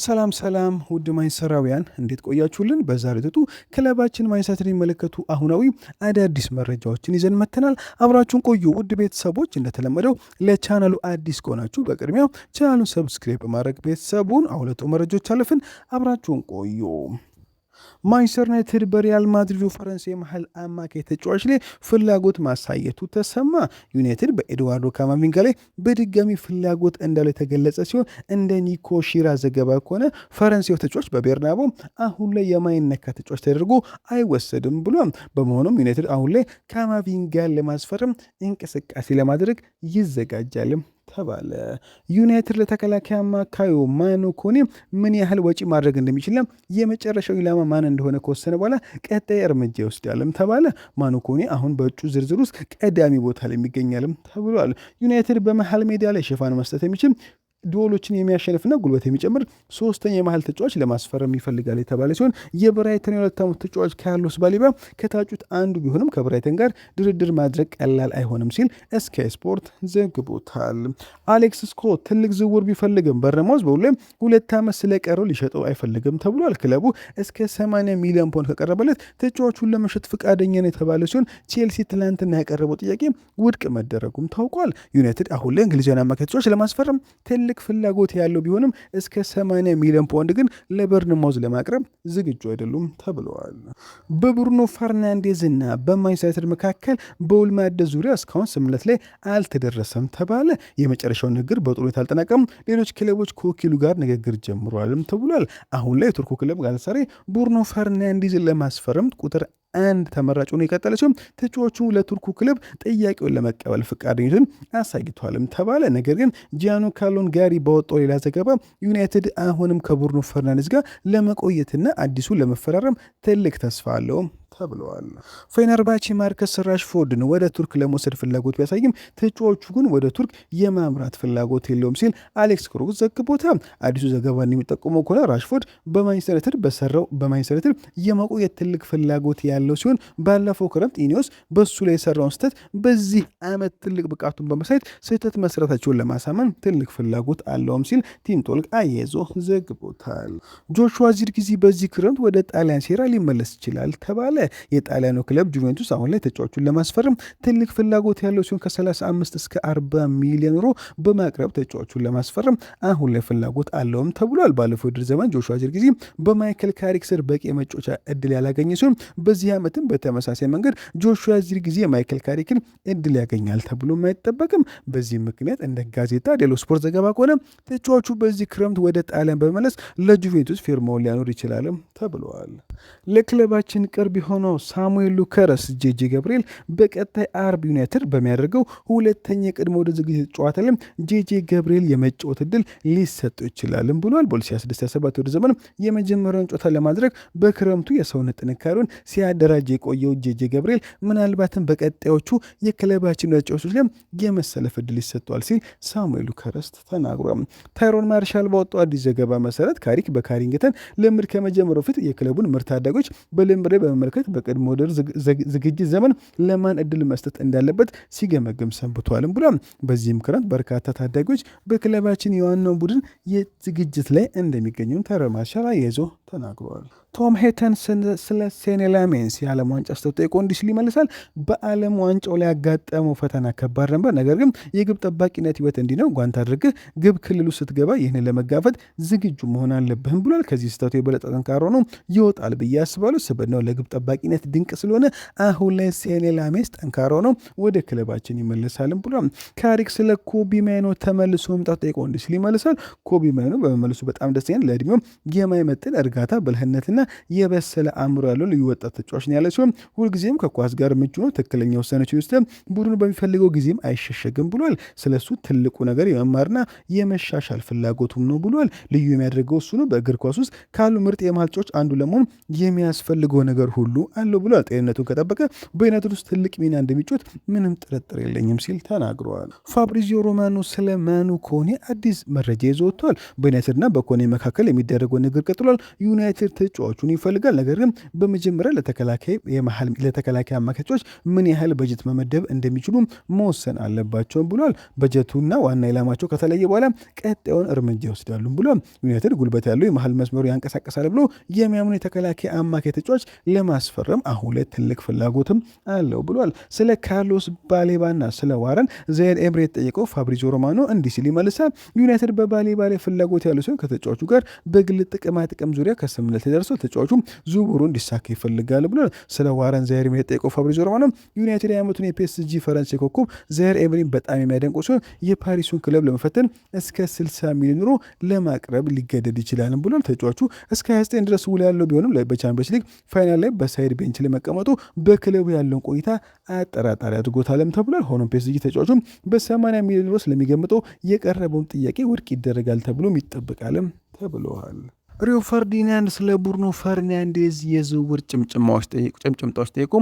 ሰላም ሰላም ውድ ማንቸስተራውያን እንዴት ቆያችሁልን? በዛሬው ዕለቱ ክለባችን ማንቸስተርን የሚመለከቱ አሁናዊ አዳዲስ መረጃዎችን ይዘን መጥተናል። አብራችሁን ቆዩ ውድ ቤተሰቦች። እንደተለመደው ለቻናሉ አዲስ ከሆናችሁ በቅድሚያ ቻናሉን subscribe በማድረግ ቤተሰቡን አሁለቱ መረጃዎች አለፍን። አብራችሁን ቆዩ። ማንቸስተር ዩናይትድ በሪያል ማድሪዱ ፈረንሳይ መሀል አማካይ ተጫዋች ላይ ፍላጎት ማሳየቱ ተሰማ። ዩናይትድ በኤድዋርዶ ካማቪንጋ ላይ በድጋሚ ፍላጎት እንዳለው የተገለጸ ሲሆን እንደ ኒኮ ሺራ ዘገባ ከሆነ ፈረንሳዩ ተጫዋች በቤርናቦ አሁን ላይ የማይነካ ተጫዋች ተደርጎ አይወሰድም ብሏል። በመሆኑም ዩናይትድ አሁን ላይ ካማቪንጋን ለማስፈረም እንቅስቃሴ ለማድረግ ይዘጋጃልም ተባለ። ዩናይትድ ለተከላካይ አማካዩ ማኑ ኮኔ ምን ያህል ወጪ ማድረግ እንደሚችልና የመጨረሻው ኢላማ ማን እንደሆነ ከወሰነ በኋላ ቀጣይ እርምጃ ይወስዳልም ተባለ። ማኑ ኮኔ አሁን በእጩ ዝርዝር ውስጥ ቀዳሚ ቦታ ላይ የሚገኛልም ተብሏል። ዩናይትድ በመሀል ሜዳ ላይ ሽፋን መስጠት የሚችል duel ኦችን የሚያሸንፍና ጉልበት የሚጨምር ሶስተኛ የመሀል ተጫዋች ለማስፈረም ይፈልጋል የተባለ ሲሆን የብራይተን የሁለት ዓመት ተጫዋች ካርሎስ ባሌባ ከታጩት አንዱ ቢሆንም ከብራይተን ጋር ድርድር ማድረግ ቀላል አይሆንም ሲል ስካይ ስፖርት ዘግቦታል። አሌክስ ስኮት ትልቅ ዝውውር ቢፈልግም በርንማውዝ በሁሌም 2 ዓመት ስለቀረው ሊሸጠው አይፈልግም ተብሏል። ክለቡ እስከ 80 ሚሊዮን ፓውንድ ከቀረበለት ተጫዋቹን ለመሸጥ ፈቃደኛ ነው የተባለ ሲሆን ቼልሲ ትላንትና ያቀረበው ጥያቄ ውድቅ መደረጉም ታውቋል። ዩናይትድ አሁን ላይ እንግሊዛዊያን አማካይ ተጫዋች ለማስፈረም ትልቅ ፍላጎት ያለው ቢሆንም እስከ 80 ሚሊዮን ፓውንድ ግን ለበርንማውዝ ለማቅረብ ዝግጁ አይደሉም ተብለዋል። በብሩኖ ፈርናንዴዝ እና በማንቸስተር ዩናይትድ መካከል በውል ማደስ ዙሪያ እስካሁን ስምምነት ላይ አልተደረሰም ተባለ። የመጨረሻው ንግግር በጥሩ ሁኔታ አልጠናቀም። ሌሎች ክለቦች ከወኪሉ ጋር ንግግር ጀምረዋልም ተብሏል። አሁን ላይ የቱርኩ ክለብ ጋላታሳራይ ብሩኖ ፈርናንዴዝን ለማስፈረም ቁጥር አንድ ተመራጭ ሆኖ የቀጠለ ሲሆን ተጫዋቹ ለቱርኩ ክለብ ጥያቄውን ለመቀበል ፈቃደኝነቱን አሳይቷልም ተባለ። ነገር ግን ጂያኑ ካሎን ጋሪ ባወጣው ሌላ ዘገባ ዩናይትድ አሁንም ከብሩኖ ፈርናንዴዝ ጋር ለመቆየትና አዲሱ ለመፈራረም ትልቅ ተስፋ አለው ተብለዋል። ፌነርባቼ ማርከስ ራሽፎርድን ወደ ቱርክ ለመውሰድ ፍላጎት ቢያሳይም ተጫዋቹ ግን ወደ ቱርክ የማምራት ፍላጎት የለውም ሲል አሌክስ ክሮክ ዘግቦታል። አዲሱ ዘገባ እንደሚጠቁመው ከሆነ ራሽፎርድ በማንቸስተር ዩናይትድ በሰራው በማንቸስተር ዩናይትድ የመቆየት ትልቅ ፍላጎት ያለው ሲሆን ባለፈው ክረምት ኢኒዮስ በሱ ላይ የሰራውን ስህተት በዚህ ዓመት ትልቅ ብቃቱን በማሳየት ስህተት መስራታቸውን ለማሳመን ትልቅ ፍላጎት አለውም ሲል ቲም ቶልክ አያይዞ ዘግቦታል። ጆሹዋ ዚርክዚ በዚህ ክረምት ወደ ጣሊያን ሴራ ሊመለስ ይችላል ተባለ። የጣሊያኑ ክለብ ጁቬንቱስ አሁን ላይ ተጫዋቹን ለማስፈረም ትልቅ ፍላጎት ያለው ሲሆን ከ35 እስከ 40 ሚሊዮን ዩሮ በማቅረብ ተጫዋቹን ለማስፈረም አሁን ላይ ፍላጎት አለውም ተብሏል። ባለፈው ውድድር ዘመን ጆሹዋ ዚርክዚ በማይክል ካሪክ ስር በቂ የመጫወቻ እድል ያላገኘ ሲሆን በዚህ ዓመትም በተመሳሳይ መንገድ ጆሹዋ ዚርክዚ የማይክል ካሪክን እድል ያገኛል ተብሎም አይጠበቅም። በዚህ ምክንያት እንደ ጋዜጣ ዴሎ ስፖርት ዘገባ ከሆነ ተጫዋቹ በዚህ ክረምት ወደ ጣሊያን በመመለስ ለጁቬንቱስ ፊርማውን ሊያኖር ይችላልም ተብለዋል። ለክለባችን ቅርብ የሆነው ሳሙኤል ሉከረስ ጄጄ ገብርኤል በቀጣይ አርብ ዩናይትድ በሚያደርገው ሁለተኛ የቅድመ ውድድር ዝግጅት ጨዋታ ላይ ጄጄ ገብርኤል የመጫወት እድል ሊሰጠው ይችላልም ብሏል። በ2026/27 ውድድር ዘመን የመጀመሪያውን ጨዋታ ለማድረግ በክረምቱ የሰውነት ጥንካሬውን ሲያደራጅ የቆየው ጄጄ ገብርኤል ምናልባትም በቀጣዮቹ የክለባችን ጨዋታዎች ላይ የመሰለፍ እድል ይሰጠዋል ሲል ሳሙኤል ሉከረስ ተናግሯል። ታይሮን ማርሻል ባወጣው አዲስ ዘገባ መሰረት ካሪክ በካሪንግተን ልምድ ከመጀመሩ በፊት የክለቡን ምርት ታዳጊዎች በልምድ ላይ በመመልከት በቅድመ ውድድር ዝግጅት ዘመን ለማን እድል መስጠት እንዳለበት ሲገመግም ሰንብቷልም ብሏል። በዚህም ክረምት በርካታ ታዳጊዎች በክለባችን የዋናው ቡድን የዝግጅት ላይ እንደሚገኙም ታይሮን ማርሻል አያይዞ ተናግሯል። ቶም ሄተን ስለ ሴኔ ላሜንስ የዓለም ዋንጫ ስተጠይቆ እንዲህ ሲል ይመልሳል። በዓለም ዋንጫው ላይ ያጋጠመው ፈተና ከባድ ነበር፣ ነገር ግን የግብ ጠባቂነት ህይወት እንዲህ ነው። ጓንት አድርገህ ግብ ክልሉ ስትገባ ይህንን ለመጋፈጥ ዝግጁ መሆን አለብህም ብሏል። ከዚህ ስህተቱ የበለጠ ጠንካራ ሆኖ ይወጣል ብዬ አስባለሁ። ስብዕናው ለግብ ጠባቂነት ድንቅ ስለሆነ አሁን ላይ ሴኔ ላሜንስ ጠንካራ ሆኖ ወደ ክለባችን ይመለሳልም ብሏል። ካሪክ ስለ ኮቢ ማይኖ ተመልሶ መምጣት ጠይቆ እንዲህ ሲል ይመልሳል። ኮቢ ማይኖ በመመለሱ በጣም ደስተኛ፣ ለእድሜው የማይመጥን እርጋታ፣ ብልህነትና የበሰለ አእምሮ ያለው ልዩ ወጣት ተጫዋች ነው ያለ ሲሆን ሁልጊዜም ከኳስ ጋር ምቹ ነው፣ ትክክለኛ ውሳኔዎችን ይወስዳል፣ ቡድኑ በሚፈልገው ጊዜም አይሸሸግም ብሏል። ስለሱ ትልቁ ነገር የመማርና የመሻሻል ፍላጎቱም ነው ብሏል። ልዩ የሚያደርገው እሱ ነው። በእግር ኳስ ውስጥ ካሉ ምርጥ የመሃል ተጫዋቾች አንዱ ለመሆን የሚያስፈልገው ነገር ሁሉ አለው ብሏል። ጤንነቱን ከጠበቀ በዩናይትድ ውስጥ ትልቅ ሚና እንደሚጫወት ምንም ጥርጥር የለኝም ሲል ተናግረዋል። ፋብሪዚዮ ሮማኖ ስለ ማኑ ኮኔ አዲስ መረጃ ይዞ ወጥቷል። በዩናይትድና በኮኔ መካከል የሚደረገው ንግግር ቀጥሏል። ዩናይትድ ተጫዋቹን ይፈልጋል። ነገር ግን በመጀመሪያ ለተከላካይ አማካጮች ምን ያህል በጀት መመደብ እንደሚችሉ መወሰን አለባቸውም ብሏል። በጀቱና ዋና ኢላማቸው ከተለየ በኋላ ቀጣዩን እርምጃ ይወስዳሉ ብሏል። ዩናይትድ ጉልበት ያለው የመሀል መስመሩ ያንቀሳቀሳል ብሎ የሚያምኑ የተከላካይ አማካይ ተጫዋች ለማስፈረም አሁን ላይ ትልቅ ፍላጎትም አለው ብሏል። ስለ ካርሎስ ባሌባና ስለ ዋረን ዛየር ኤምሪ የተጠየቀው ፋብሪዚዮ ሮማኖ እንዲህ ሲል ይመልሳል። ዩናይትድ በባሌባ ላይ ፍላጎት ያለው ሲሆን ከተጫዋቹ ጋር በግል ጥቅማ ጥቅም ዙሪያ ከስምምነት ተደርሶ ተጫዋቹ ዝውውሩ እንዲሳካ ይፈልጋል ብሏል። ስለ ዋረን ዛየር ኤምሪ የተጠየቀው ፋብሪዚዮ ሮማኖ ዩናይትድ የዓመቱን የፒኤስጂ ፈረንሳይ ኮከብ ዛየር ኤምሪን በጣም የሚያደንቀው ሲሆን የፓሪሱን ክለብ ለመፈተን እስከ 60 ሚሊዮን ዩሮ ለማቅረብ ሊገደድ ይችላል ብሏል። ተጫዋቹ እስከ 29 ድረስ ውል ያለው ቢሆንም በቻምፒየንስ ሊግ final ላይ በ side bench ላይ መቀመጡ በክለቡ ያለውን ቆይታ አጠራጣሪ አድርጎታልም ተብሏል። ሆኖም ፒኤስጂ ተጫዋቹም በ80 ሚሊዮን ዩሮ ስለሚገምጠው የቀረበውን ጥያቄ ውድቅ ይደረጋል ተብሎም ይጠበቃልም ተብለዋል። ሪዮ ፈርዲናንድ ስለ ብሩኖ ፈርናንዴዝ የዝውውር ጭምጭምታዎች ጠይቆ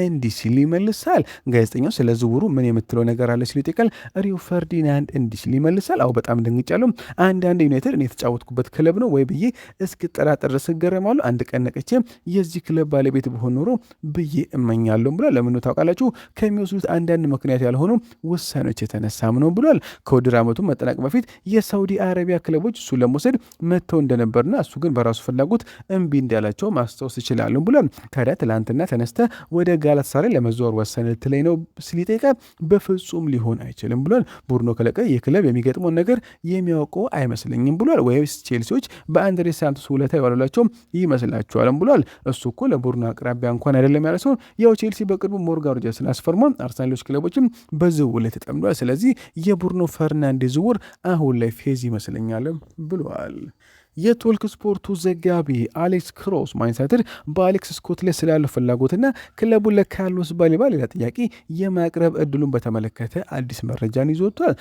እንዲህ ሲል ይመልሳል። ጋዜጠኛው ስለ ዝውውሩ ምን የምትለው ነገር አለ ሲል ይጠይቃል። ሪዮ ፈርዲናንድ እንዲህ ሲል ይመልሳል። አዎ በጣም ደንግጫለሁ። አንዳንድ ዩናይትድ እኔ የተጫወትኩበት ክለብ ነው ወይ ብዬ እስክጠራጠር ድረስ እገረማለሁ። አንድ ቀን ነቅቼ የዚህ ክለብ ባለቤት ብሆን ኖሮ ብዬ እመኛለሁ ብሏል። ለምን ታውቃላችሁ? ከሚወስዱት አንዳንድ ምክንያት ያልሆኑ ውሳኔዎች የተነሳም ነው ብሏል። ከውድድር ዓመቱ መጠናቀቅ በፊት የሳውዲ አረቢያ ክለቦች እሱን ለመውሰድ መጥተው እንደነበርና እሱ ግን በራሱ ፍላጎት እምቢ እንዳላቸው ማስታወስ ይችላሉ ብሏል። ታዲያ ትላንትና ተነስተ ወደ ጋላታሳራይ ለመዘዋወር ወሰነ ልትለኝ ነው ሲል ይጠይቃል። በፍጹም ሊሆን አይችልም ብሏል። ቡድኑ ከለቀ የክለብ የሚገጥመውን ነገር የሚያውቀው አይመስለኝም ብሏል። ወይስ ቼልሲዎች በአንድሬ ሳንቶስ ውለታ የዋሉላቸው ይመስላችኋልም ብሏል። እሱ እኮ ለቡድኑ አቅራቢያ እንኳን አይደለም ያለ ሲሆን ያው ቼልሲ በቅርቡ ሞርጋን ሮጀርስን አስፈርሟል። አርሰናል ሌሎች ክለቦችም በዝውውር ላይ ተጠምዷል። ስለዚህ የብሩኖ ፈርናንዴዝ ዝውውር አሁን ላይ ፌዝ ይመስለኛልም ብሏል። የቶልክ ስፖርቱ ዘጋቢ አሌክስ ክሮስ ማንቸስተር በአሌክስ ስኮት ላይ ስላለው ፍላጎትና ክለቡ ለካርሎስ ባሌባ ሌላ ጥያቄ የማቅረብ እድሉን በተመለከተ አዲስ መረጃን ይዞ ወጥቷል።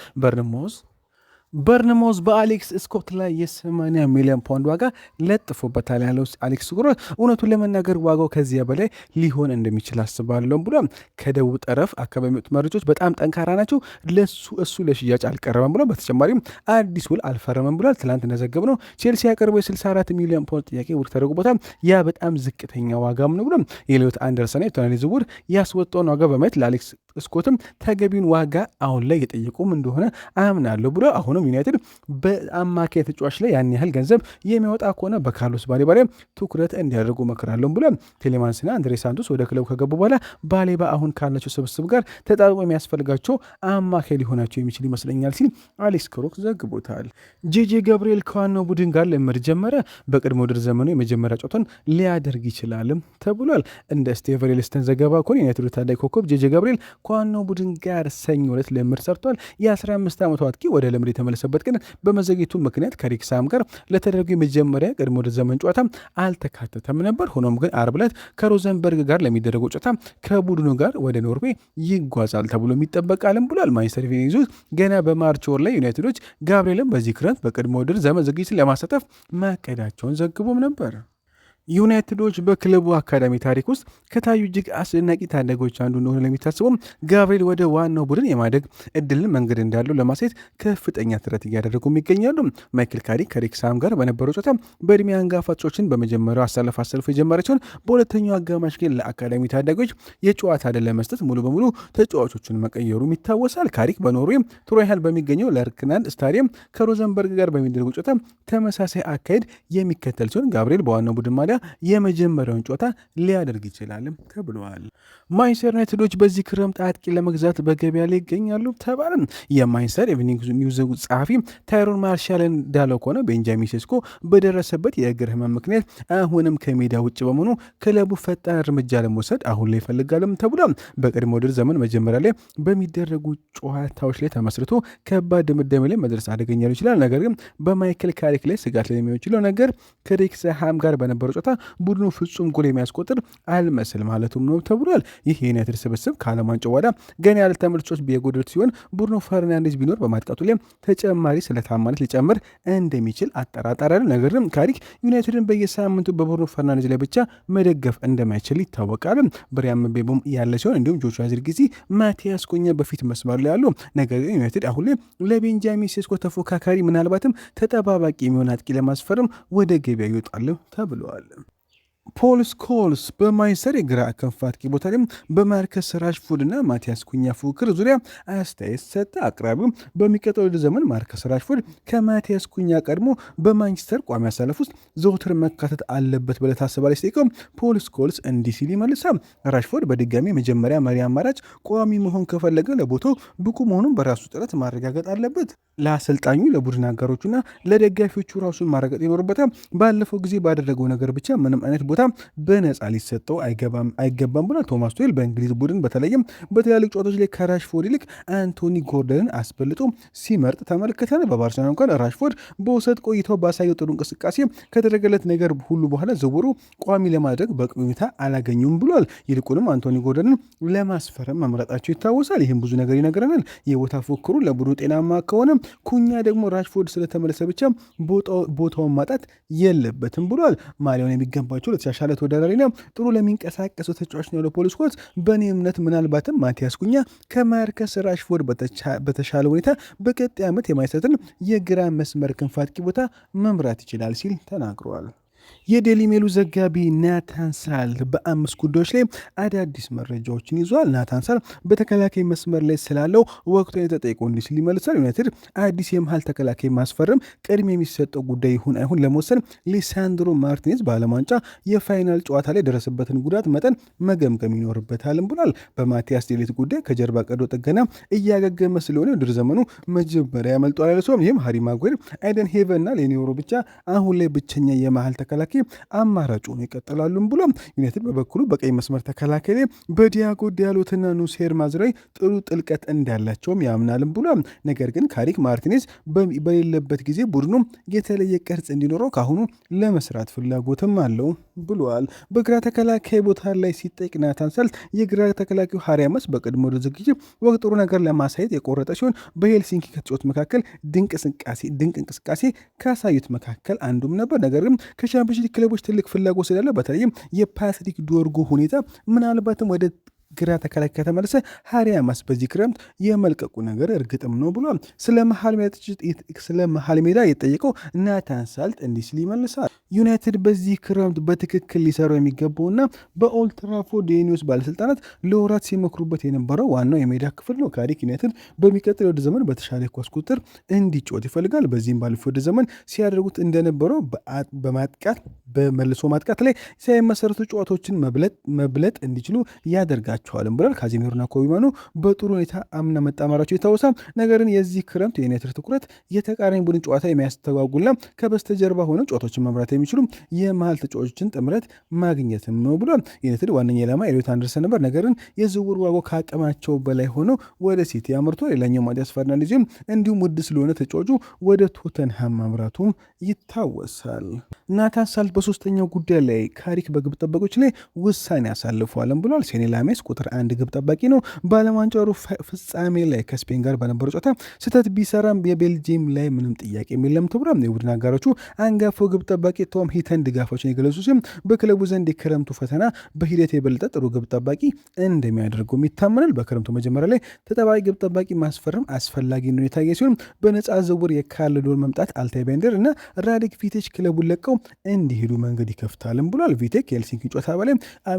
በርንሞዝ በአሌክስ ስኮት ላይ የ80 ሚሊዮን ፓውንድ ዋጋ ለጥፎበታል ያለው አሌክስ ክሮስ እውነቱን ለመናገር ዋጋው ከዚያ በላይ ሊሆን እንደሚችል አስባለሁ ብሏል። ከደቡብ ጠረፍ አካባቢ የሚወጡ መረጃዎች በጣም ጠንካራ ናቸው። ለሱ እሱ ለሽያጭ አልቀረበም ብሏል። በተጨማሪም አዲስ ውል አልፈረመም ብሏል። ትላንት እንደዘገብነው ቼልሲ ያቀረበው የ64 ሚሊዮን ፓውንድ ጥያቄ ውድቅ ተደርጎበታል። ያ በጣም ዝቅተኛ ዋጋም ነው ብሏል። የኤሊዮት አንደርሰን የቶናሊ ዝውውር ያስወጣውን ዋጋ በማየት ለአሌክስ ስኮትም ተገቢውን ዋጋ አሁን ላይ የጠየቁም እንደሆነ አምናለሁ ብሎ አሁንም ዩናይትድ በአማካይ ተጫዋች ላይ ያን ያህል ገንዘብ የሚያወጣ ከሆነ በካርሎስ ባሌባ ላይ ትኩረት እንዲያደርጉ እመክራለሁ ብሏል። ቴሌማንስና አንድሬ ሳንቶስ ወደ ክለቡ ከገቡ በኋላ ባሌባ አሁን ካላቸው ስብስብ ጋር ተጣጥሞ የሚያስፈልጋቸው አማካይ ሊሆናቸው የሚችል ይመስለኛል ሲል አሌክስ ክሮክ ዘግቦታል። ጄጄ ገብርኤል ከዋናው ቡድን ጋር ልምምድ ጀመረ። በቅድመ ውድድር ዘመኑ የመጀመሪያ ጨዋታውን ሊያደርግ ይችላልም ተብሏል። እንደ ስቴቨን ኤልስተን ዘገባ ከሆነ ዩናይትዱ ታዳጊ ኮከብ ጄጄ ገብርኤል ከዋናው ቡድን ጋር ሰኞ ዕለት ልምምድ ሰርቷል። የ15 ዓመቱ አጥቂ ወደ ልምምድ የተመለሰበት ግን በመዘግየቱ ምክንያት ከሬክሳም ጋር ለተደረገው የመጀመሪያ ቅድመ ውድድር ዘመን ጨዋታ አልተካተተም ነበር። ሆኖም ግን አርብ ዕለት ከሮዘንበርግ ጋር ለሚደረገው ጨዋታ ከቡድኑ ጋር ወደ ኖርዌይ ይጓዛል ተብሎ ይጠበቃልም ብሏል። ማንቸስተር ዩናይትድ ገና በ March ወር ላይ ዩናይትዶች ጋብርኤልን በዚህ ክረምት በቅድመ ውድድር ዘመን ዝግጅት ለማሳተፍ ማቀዳቸውን ዘግቦም ነበር። ዩናይትዶች በክለቡ አካዳሚ ታሪክ ውስጥ ከታዩ እጅግ አስደናቂ ታዳጊዎች አንዱ እንደሆነ ለሚታስበው ጋብርኤል ወደ ዋናው ቡድን የማደግ እድልን መንገድ እንዳለው ለማሳየት ከፍተኛ ጥረት እያደረጉም ይገኛሉ። ማይክል ካሪክ ከሬክሳም ጋር በነበረው ጨዋታ በእድሜ አንጋፋ ተጫዋቾችን በመጀመሪያው አሰላለፍ አሰልፎ የጀመረ ሲሆን በሁለተኛው አጋማሽ ግን ለአካዳሚ ታዳጊዎች የጨዋታ ዕድል ለመስጠት ሙሉ በሙሉ ተጫዋቾቹን መቀየሩም ይታወሳል። ካሪክ በኖርዌይ ትሮይሃል በሚገኘው ለርክናንድ ስታዲየም ከሮዘንበርግ ጋር በሚደረገው ጨዋታ ተመሳሳይ አካሄድ የሚከተል ሲሆን ጋብርኤል በዋናው ቡድን ማሊያ የመጀመሪያውን ጨዋታ ሊያደርግ ይችላልም ተብለዋል። ማንቸስተር ዩናይትዶች በዚህ ክረምት አጥቂ ለመግዛት በገበያ ላይ ይገኛሉ ተባለ። የማንቸስተር ኢቭኒንግ ኒውስ ጸሐፊ ታይሮን ማርሻል እንዳለው ከሆነ ቤንጃሚን ሴስኮ በደረሰበት የእግር ህመም ምክንያት አሁንም ከሜዳ ውጭ በመሆኑ ክለቡ ፈጣን እርምጃ ለመውሰድ አሁን ላይ ይፈልጋልም ተብሏል። በቅድመ ውድድር ዘመን መጀመሪያ ላይ በሚደረጉ ጨዋታዎች ላይ ተመስርቶ ከባድ ድምዳሜ ላይ መድረስ አደገኛ ሊሆን ይችላል። ነገር ግን በማይክል ካሪክ ላይ ስጋት ላይ የሚችለው ነገር ከሬክስሃም ጋር በነበረው ጨዋታ ቡድኑ ፍጹም ጎል የሚያስቆጥር አልመስል ማለቱም ነው ተብሏል። ይህ የዩናይትድ ስብስብ ከዓለም ዋንጫው በኋላ ገና ያልተመለሱ ተጫዋቾች የጎደሉት ሲሆን ብሩኖ ፈርናንዴዝ ቢኖር በማጥቃቱ ላይ ተጨማሪ ስለታማነት ሊጨምር እንደሚችል አጠራጣሪ አይደለም። ነገር ግን ካሪክ ዩናይትድን በየሳምንቱ በብሩኖ ፈርናንዴዝ ላይ ብቻ መደገፍ እንደማይችል ይታወቃል። ብሪያን ምቤሞም ያለ ሲሆን እንዲሁም ጆሹዋ ዚርክዚ፣ ማቲያስ ኩኛ በፊት መስመር ላይ ያሉ። ነገር ግን ዩናይትድ አሁን ላይ ለቤንጃሚን ሴስኮ ተፎካካሪ ምናልባትም ተጠባባቂ የሚሆን አጥቂ ለማስፈረም ወደ ገበያ ይወጣሉ ተብለዋል። ፖል ስኮልስ በማንቸስተር የግራ ክንፍ አጥቂ ቦታ ላይ በማርከስ ራሽፎርድ እና ማቲያስ ኩኛ ፉክክር ዙሪያ አስተያየት ሰጠ። አቅራቢው በሚቀጥለው የውድድር ዘመን ማርከስ ራሽፎርድ ከማቲያስ ኩኛ ቀድሞ በማንቸስተር ቋሚ አሰላለፍ ውስጥ ዘውትር መካተት አለበት ብለህ ታስባለህ ሲጠይቀው ፖል ስኮልስ እንዲህ ሲል ይመልሳል። ራሽፎርድ በድጋሚ የመጀመሪያ መሪ አማራጭ ቋሚ መሆን ከፈለገ ለቦታው ብቁ መሆኑን በራሱ ጥረት ማረጋገጥ አለበት። ለአሰልጣኙ፣ ለቡድን አጋሮቹና ለደጋፊዎቹ ራሱን ማረጋገጥ ይኖርበታል። ባለፈው ጊዜ ባደረገው ነገር ብቻ ምንም አይነት ቦታ በነፃ ሊሰጠው አይገባም ብሏል። ቶማስ ቱሄል በእንግሊዝ ቡድን በተለይም በትላልቅ ጨዋታዎች ላይ ከራሽፎርድ ይልቅ አንቶኒ ጎርደንን አስበልጦ ሲመርጥ ተመልክተናል። በባርሴሎና እንኳን ራሽፎርድ በውሰት ቆይተው ባሳየው ጥሩ እንቅስቃሴ ከተደረገለት ነገር ሁሉ በኋላ ዝውውሩ ቋሚ ለማድረግ በቂ ሁኔታ አላገኙም ብሏል። ይልቁንም አንቶኒ ጎርደንን ለማስፈረም መምረጣቸው ይታወሳል። ይህም ብዙ ነገር ይነግረናል። የቦታ ፉክክሩ ለቡድኑ ጤናማ ከሆነ ኩኛ ደግሞ ራሽፎርድ ስለተመለሰ ብቻ ቦታውን ማጣት የለበትም ብሏል። ማሊያውን የሚገባቸው ለተሻሻለ ተወዳዳሪና ጥሩ ለሚንቀሳቀሰው ተጫዋች ነው ያለው ፖል ስኮልስ። በእኔ እምነት ምናልባትም ማቲያስ ኩኛ ከማርከስ ራሽፎርድ በተሻለ ሁኔታ በቀጣይ ዓመት የማንቸስተርን የግራ መስመር ክንፍ አጥቂ ቦታ መምራት ይችላል ሲል ተናግረዋል። የዴሊ ሜሉ ዘጋቢ ናታን ሳል በአምስት ጉዳዮች ላይ አዳዲስ መረጃዎችን ይዟል። ናታን ሳል በተከላካይ መስመር ላይ ስላለው ወቅቱ ተጠይቆ እንዲህ ሲል ይመልሳል። ዩናይትድ አዲስ የመሃል ተከላካይ ማስፈረም ቅድሚያ የሚሰጠው ጉዳይ ይሁን አይሁን ለመወሰን ሊሳንድሮ ማርቲኔዝ በዓለም ዋንጫ የ final ጨዋታ ላይ የደረሰበትን ጉዳት መጠን መገምገም ይኖርበታልም ብሏል። በማቲያስ ዴሊት ጉዳይ ከጀርባ ቀዶ ጥገና እያገገመ ስለሆነ የውድድር ዘመኑ መጀመሪያ ያመልጧል ያለ ሲሆን ይህም ሃሪ ማጓየር፣ አይደን ሄቨን እና ሌኒ ዮሮ ብቻ አሁን ላይ ብቸኛ የመሃል ተከላካይ አማራጭ ሆኖ ይቀጥላሉም ብሎ ዩናይትድ በበኩሉ በቀኝ መስመር ተከላካይ ላይ በዲያጎ ዲያሎትና ኑሴር ማዝራዊ ጥሩ ጥልቀት እንዳላቸውም ያምናልም ብሎ ነገር ግን ካሪክ ማርቲኔዝ በሌለበት ጊዜ ቡድኑ የተለየ ቅርጽ እንዲኖረው ካሁኑ ለመስራት ፍላጎትም አለው ብሏል። በግራ ተከላካይ ቦታ ላይ ሲጠይቅ ናታን ሳልት የግራ ተከላካዩ ሃሪ አማስ በቅድመ ዝግጅት ወቅት ጥሩ ነገር ለማሳየት የቆረጠ ሲሆን በሄልሲንኪ ከተጫወቱት መካከል ድንቅ እንቅስቃሴ ካሳዩት መካከል አንዱም ነበር። ነገር ግን ከቻምፒዮንስ ክለቦች ትልቅ ፍላጎት ስላለ በተለይም የፓትሪክ ዶርጉ ሁኔታ ምናልባትም ወደ ግራ ተከላካይ ከተመለሰ ሃሪ አማስ በዚህ ክረምት የመልቀቁ ነገር እርግጥም ነው ብሏል። ስለ መሀል ሜዳ የጠየቀው ናታን ሳልት እንዲህ ሲል ይመልሳል። ዩናይትድ በዚህ ክረምት በትክክል ሊሰራው የሚገባውና በኦልድትራፎርድ የኢኒዮስ ባለስልጣናት ለወራት ሲመክሩበት የነበረው ዋናው የሜዳ ክፍል ነው። ካሪክ ዩናይትድ በሚቀጥለው የውድድር ዘመን በተሻለ ኳስ ቁጥጥር እንዲጫወት ይፈልጋል። በዚህም ባለፈው የውድድር ዘመን ሲያደርጉት እንደነበረው በማጥቃት በመልሶ ማጥቃት ላይ ሳይመሰረቱ ጨዋታዎችን መብለጥ እንዲችሉ ያደርጋቸዋልም ብሏል። ካዜሚሮና ኮቢ ማይኖ በጥሩ ሁኔታ አምና መጣመራቸው ይታወሳል። ነገርን የዚህ ክረምት የዩናይትድ ትኩረት የተቃራኒ ቡድን ጨዋታ የሚያስተጓጉልና ከበስተጀርባ ሆነው ጨዋታዎችን መምራት የሚችሉ የመሀል ተጫዋቾችን ጥምረት ማግኘትም ነው ብሏል። ዩናይትድ ዋነኛ ኢላማ ኤሊዮት አንደርሰን ነበር። ነገርን የዝውውር ዋጋው ከአቅማቸው በላይ ሆነው ወደ ሲቲ አምርቷል። ሌላኛው ማቲያስ ፈርናንዴዝም እንዲሁም ውድ ስለሆነ ተጫዋቹ ወደ ቶተንሃም ማምራቱም ይታወሳል። ናታን ሳልት በሶስተኛው ጉዳይ ላይ ካሪክ በግብ ጠባቂዎች ላይ ውሳኔ አሳልፏልም ብሏል። ሴኔ ላሜንስ ቁጥር አንድ ግብ ጠባቂ ነው። በዓለም ዋንጫ ሩብ ፍጻሜ ላይ ከስፔን ጋር በነበረው ጨዋታ ስህተት ቢሰራም የቤልጂየም ላይ ምንም ጥያቄ የለም ተብሏል። የቡድን አጋሮቹ አንጋፋው ግብ ጠባቂ ቶም ሂተን ድጋፋቸውን የገለጹ ሲሆን በክለቡ ዘንድ የክረምቱ ፈተና በሂደት የበለጠ ጥሩ ግብ ጠባቂ እንደሚያደርገውም ይታመናል። በክረምቱ መጀመሪያ ላይ ተጠባቂ ግብ ጠባቂ ማስፈረም አስፈላጊ ነው የታየ ሲሆን በነፃ ዝውውር የካልዶን መምጣት አልታይ ባይንደር እና ራዲክ ቪቴች ክለቡን ለቀው እንዲሄዱ መንገድ ይከፍታልም ብሏል። ቪቴክ ከሄልሲንኪ ጨዋታ በላይ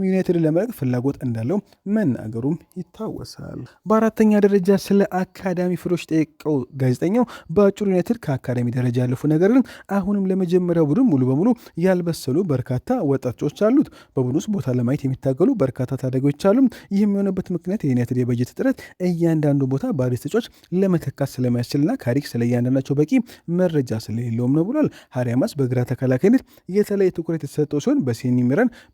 ዩናይትድን ለመልቀቅ ፍላጎት እንዳለው መናገሩም ይታወሳል። በአራተኛ ደረጃ ስለ አካዳሚ ፍሬዎች ጠየቀው ጋዜጠኛው በአጭሩ ዩናይትድ ከአካዳሚ ደረጃ ያለፉ ነገር ግን አሁንም ለመጀመሪያው ቡድን ሙሉ በሙሉ ያልበሰሉ በርካታ ወጣቶች አሉት። በቡድን ውስጥ ቦታ ለማየት የሚታገሉ በርካታ ታዳጊዎች አሉ። ይህም የሆነበት ምክንያት የዩናይትድ የበጀት እጥረት እያንዳንዱ ቦታ በአዲስ ተጫዋች ለመተካት ስለማያስችልና ካሪክ ስለ እያንዳንዳቸው በቂ መረጃ ስለሌለውም ነው ብሏል። ሃሪ አማስ በግራ ተከላካይነት የተለየ የተለየ ትኩረት የተሰጠው ሲሆን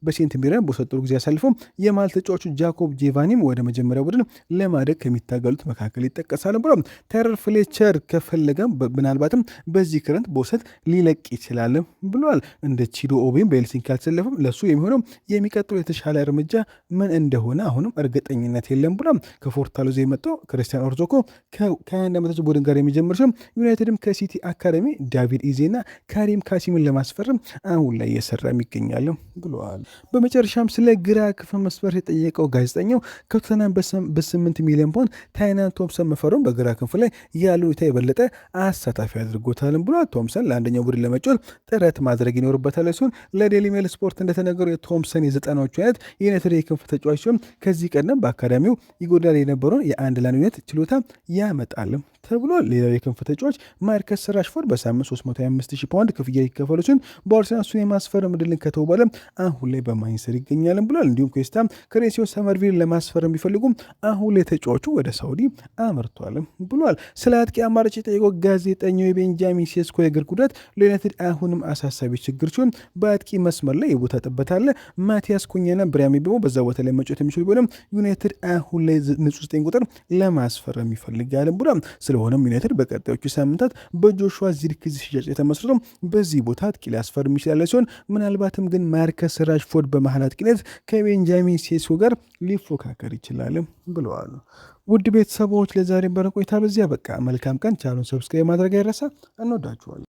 በሴንት ሚረን በሰጠው ጊዜ አሳልፈው የመሃል ተጫዋቹ ጃኮብ ጄቫኒም ወደ መጀመሪያ ቡድን ለማደግ ከሚታገሉት መካከል ይጠቀሳል ብሏል። ታይረር ፍሌቸር ከፈለገም ምናልባትም በዚህ ክረምት በውሰት ሊለቅ ይችላል ብሏል። እንደ ቺዶ ኦቢም በሄልሲንኪ አልተሰለፈም። ለሱ የሚሆነው የሚቀጥለው የተሻለ እርምጃ ምን እንደሆነ አሁንም እርግጠኝነት የለም ብሏል። ከፎርታሎዜ የመጣው ክርስቲያን ኦርዞኮ ከ21 ዓመታች ቡድን ጋር የሚጀምር ሲሆን ዩናይትድም ከሲቲ አካደሚ ዳቪድ ኢዜና ካሪም ካሲምን ለማስፈረም አሁን ላይ እየሰራ ይገኛል ብለዋል። በመጨረሻም ስለ ግራ ክንፍ መስመር የጠየቀው ጋዜጠኛው ከቶተንሃም በ8 ሚሊዮን ፓውንድ ታይናን ቶምሰን መፈረሙ በግራ ክንፍ ላይ ያለው ሁኔታ የበለጠ አሳታፊ አድርጎታልም ብሏል። ቶምሰን ለአንደኛው ቡድን ለመጫወት ጥረት ማድረግ ይኖርበታል ሲሆን ለዴሊ ሜል ስፖርት እንደተነገሩ የቶምሰን የዘጠናዎቹ አይነት የዩናይትድ የክንፍ ተጫዋች ሲሆን ከዚህ ቀደም በአካዳሚው ይጎዳል የነበረውን የአንድ ለአንድ ችሎታ ያመጣልም ተብሏል። ሌላው የክንፍ ተጫዋች ማርከስ ራሽፎርድ በሳምንት 325 ፓውንድ ክፍያ ይከፈሉ ሲሆን በአርሰናል እሱን የማስፈረም ዕድልን ከተው በኋላ አሁን ላይ በማንቸስተር ይገኛል ብሏል። እንዲሁም ዌስትሃም ክሬሲዮ ሰመርቪል ለማስፈረም ቢፈልጉም አሁን ላይ ተጫዋቹ ወደ ሳውዲ አምርቷል ብሏል። ስለ አጥቂ አማራጭ የጠየቀው ጋዜጠኛው የቤንጃሚን ሴስኮ የእግር ጉዳት ለዩናይትድ አሁንም አሳሳቢ ችግር ሲሆን በአጥቂ መስመር ላይ የቦታ ጥበት አለ። ማቲያስ ኩኛና ብሪያን ምቤሞ በዛ ቦታ ላይ መጫወት የሚችሉ ቢሆንም ዩናይትድ አሁን ላይ ንጹህ 9 ቁጥር ለማስፈረም ይፈልጋል ብሏል። ስለሆነም ዩናይትድ በቀጣዮቹ ሳምንታት በጆሹዋ ዚርክዚ ሽያጭ የተመስርቶ በዚህ ቦታ አጥቂ ሊያስፈርም ይችላል ሲሆን ምናልባትም ግን ማርከስ ራሽፎርድ በመሀል አጥቂነት ከቤንጃሚን ሴስኮ ጋር ሊፎካከር ይችላል ብለዋል። ውድ ቤተሰቦች ለዛሬ በረ ቆይታ በዚያ በቃ። መልካም ቀን። ቻናሉን subscribe ማድረግ አይረሳ። እንወዳችኋለን።